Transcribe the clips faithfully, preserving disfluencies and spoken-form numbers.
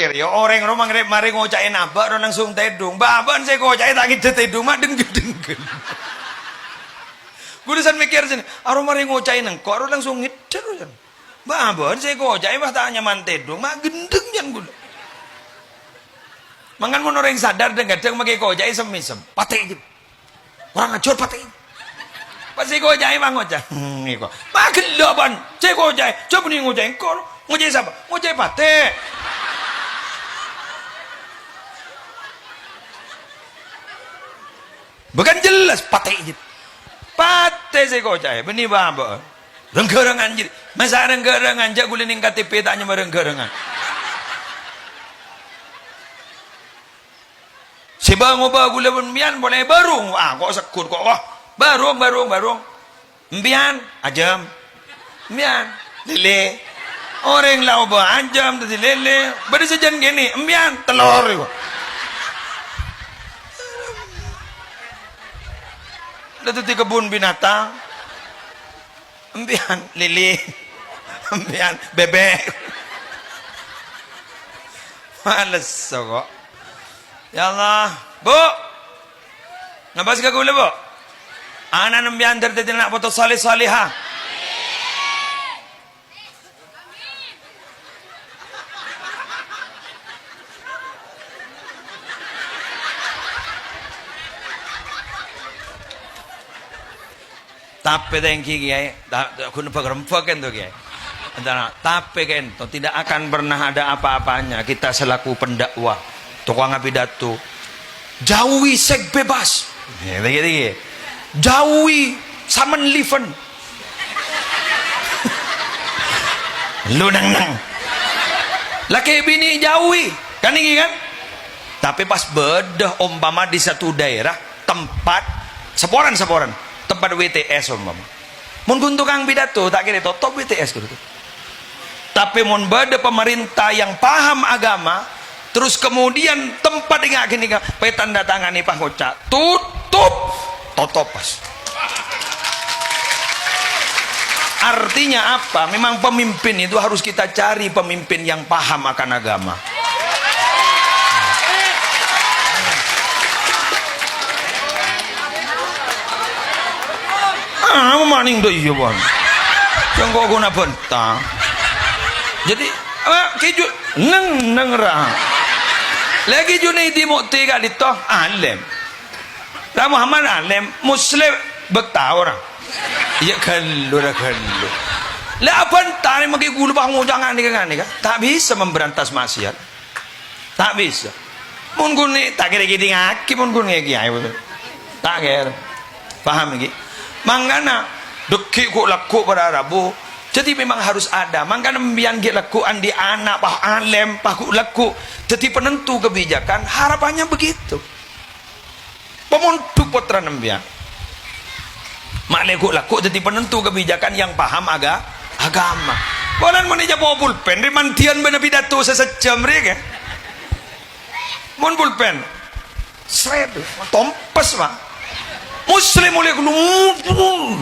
Kèr, ya, orèng rowa mangkèn marè ngoca'è nabâ' rowa langsung tèdung. Bâ'-abâ'ân sè èkoca'è ta' ngèdhâ tèdung, ma' dheng-ghedheng. Ghulâ san mèkkèr sènè, arowa marè ngoca'è nèngko' rowa langsung ngèdhâ rowa san. Bâ'-abâ'ân sè èkoca'è pas ta' nyaman tèdung, ma' ghendheng can ghulâ. Mangkana mon orèng sadar dhâng-ghâdhâng makè èkoca'è sem-mèsem, patè' jâ. Kurang ajar, patè'. Pas sè èkoca'è, Bang, ngoca'. Hmm, iko. Ma' ghellâ', Bang. Sè èkoca'è. Jhâ' bânnè ngoca'è engko'. Ngoca'è sapa? Ngoca'è patè'. Bukan jelas patè', Jit. Patè' sè èkoca'è. Bânnè bâbâ. Reng-gherrengan, Jit. Masa reng-gherrengan, jhâ' ghulâ nèng K T P ta' nyama reng-gherrengan. Sè bâ-ngobâ ghulâ bân sampèyan polè bârung. Ah, ko' segghut, ko', wah. Bârung, bârung, bârung. Sampèyan, ajâm. Sampèyan, lèlè. Orèng la obâ ajâm dhâddhi lèlè. Bâdâ sajân kènè', sampèyan, tellor, iko. La dhâddhi kebbhun binatang. Sampèyan, lèlè. Sampèyan, bèbèk. Males, kok. Ya Allah. Bu. Napa sè kaghulâ, Bu? Ana' sampèyan dhâddhi ana' poto salèh salèha. Tapè ta' ènggi, Kèyaè, ta-, ta-, ghun bâk-rembâk kènto, Kèyaè. Entara, tapè kènto tidak akan pernah ada apa-apanya kita selaku pendakwah, tokoh apidato. Jauhi seks bebas. Ya, lagi, lagi. Jauhi samen liven. Lu neng-neng. Lakè binè jauhi. Kan ènggi, kan? Tapè pas bâdâ ompama di satu daerah, tempat, saporana, saporana, tempat W T S ompama. Mon ghun tokang pidato, ta' kèra totop W T S ghuru. Tapè mon bâdâ pemerintah yang paham agama, terus kemudian tempat ènggi ghânèka, pètandatanganè pas ngoca', "Totop!" Totop pas. Artinya apa? Memang pemimpin itu harus kita cari pemimpin yang paham akan agama. Ah, maning do iya, Bang. Sengko' guna bentang. Jadi, ah, keju neng, neng ra. Lagi Junaidi Mukti kali toh, alim. Lah Muhammad alim, Muslim bek tao ra. Iya gallu, ra gallu. Lah abantane mengki gulu pas ngoca' ngene, ngene, kan? Tak bisa memberantas maksiat. Tak bisa. Mon gune tak kira-kira ngaki, mon gune kiai, betul. Tak kira. Paham iki? Mangkana, deggi' ku lagu para Rabu. Jadi memang harus ada. Mangkana mbiyan gi' lagu andi' ana' pas alim, pas ku lagu. Jadi penentu kebijakan, harapannya begitu. Pamondhuk pottrana mbiyan. Ma'lè ghu'-lagghu' dhâddhi penentu kabijakan yang paham aga-, agama. Polana mon ècapo' pulpen, rè mandiyan bâna pidato sè sajjhâm rè, kè. Mon pulpen, sret, tompes, Pak. Muslim oleh ghu-,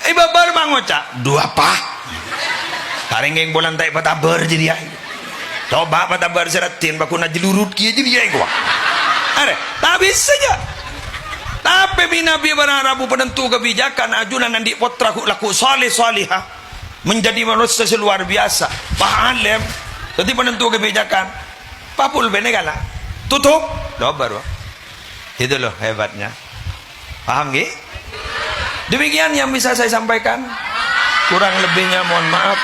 È bâbâr pangoca', "Dhu apa?" Tarèngèng polana ta' èpatabâr jârèya. Coba patabâr sè raddhin, paghun ajhlurut kèya jârèya èkowa. Arè, ta' bisa, jâ. Tapè mènabi bârâ' rabu penentu kabijakan, ajunan andi' pottra ghu'-lagghu' saleh-salehah, menjadi manusia sè luar biasa. Pas alèm, dhâddhi penentu kabijakan. Pas pulpen èkala. Tutup. Lho, bârâ'. Itu loh hebatnya. Paham, ngghi? Demikian yang bisa saya sampaikan. Kurang lebihnya mohon maaf.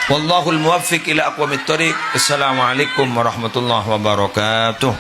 Wallahul muwaffiq ila aqwamit thoriq. Assalamualaikum warahmatullahi wabarakatuh.